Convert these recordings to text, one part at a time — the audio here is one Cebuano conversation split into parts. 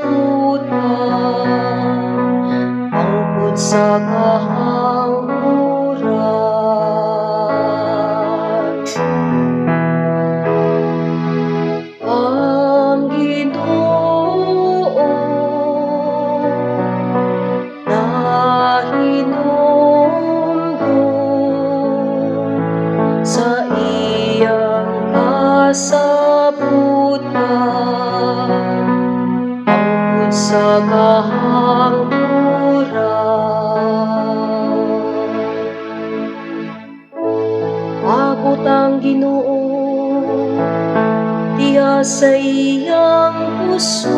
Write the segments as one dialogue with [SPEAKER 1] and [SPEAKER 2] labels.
[SPEAKER 1] kasabutan hangtod sa kahangturan. Ang Ginoo nahinumdum sa iyang kasabutan hangtod sa kahangturan. Abot ang Ginoo diha sa iyang kusog.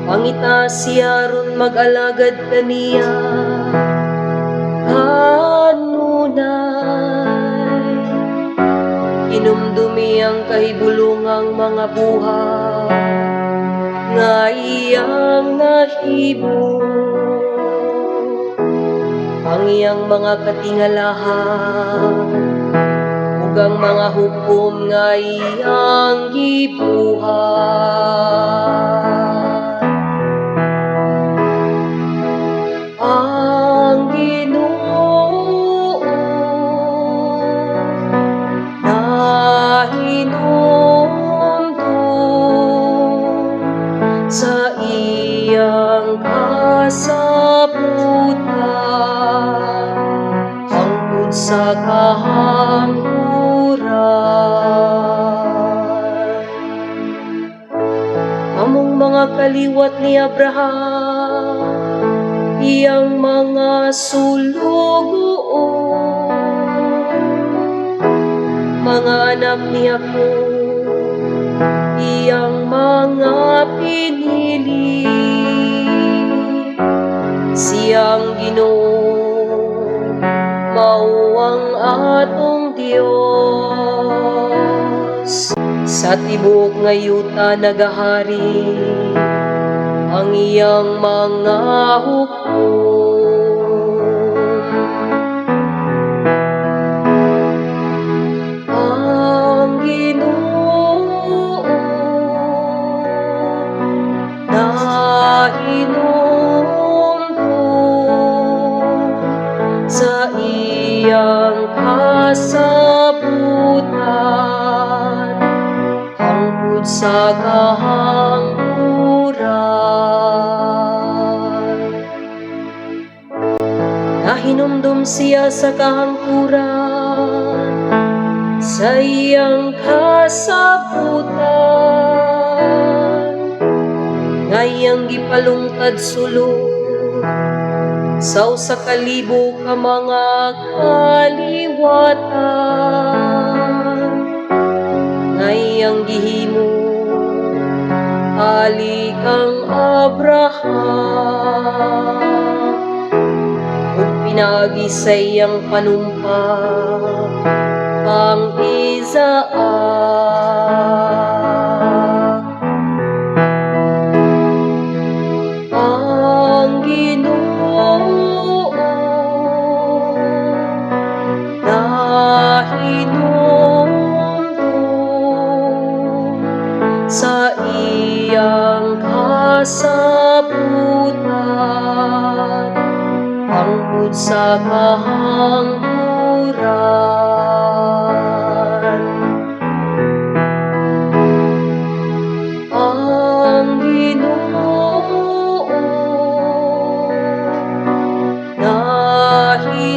[SPEAKER 1] Pangita siya aron mag-alagad kaniya kanunay. Hinumdumi ang kahibulongang mga buhat nga iyang nahimo, ang iyang mga katingalahan ug ang mga hukom nga iyang gibuhat. Ang Ginoo nahinumdum sa iyang kasabutan hangtod sa kahangturan. Among mga kaliwat ni Abraham, iyang mga sulugoon, mga anak ni Jacob, iyang mga pinili. Siyang Ginoo, mao ang atong Dios. Sa tibuok nga yuta nagahari ang iyang mga hukom. Ang Ginoo nahinumdum sa iyang kasabutan hangtod sa kahangturan. Nahinumdum siya sa kahangturan sa iyang kasabutan nga iyang gipalungtad sulod sa 1,000 ka mga kaliwatan nga iyang gihimo ali kang Abraham ug pinaagi sa iyang panumpa kang Isaac. Ang Ginoo nahinumdum sa iyang kasabutan hangtod sa kahangturan. Ang Ginoo nahinumdum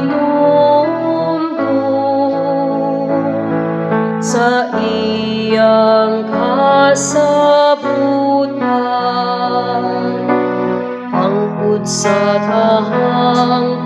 [SPEAKER 1] sa iyang kasabutan hangtod sa kahangturan.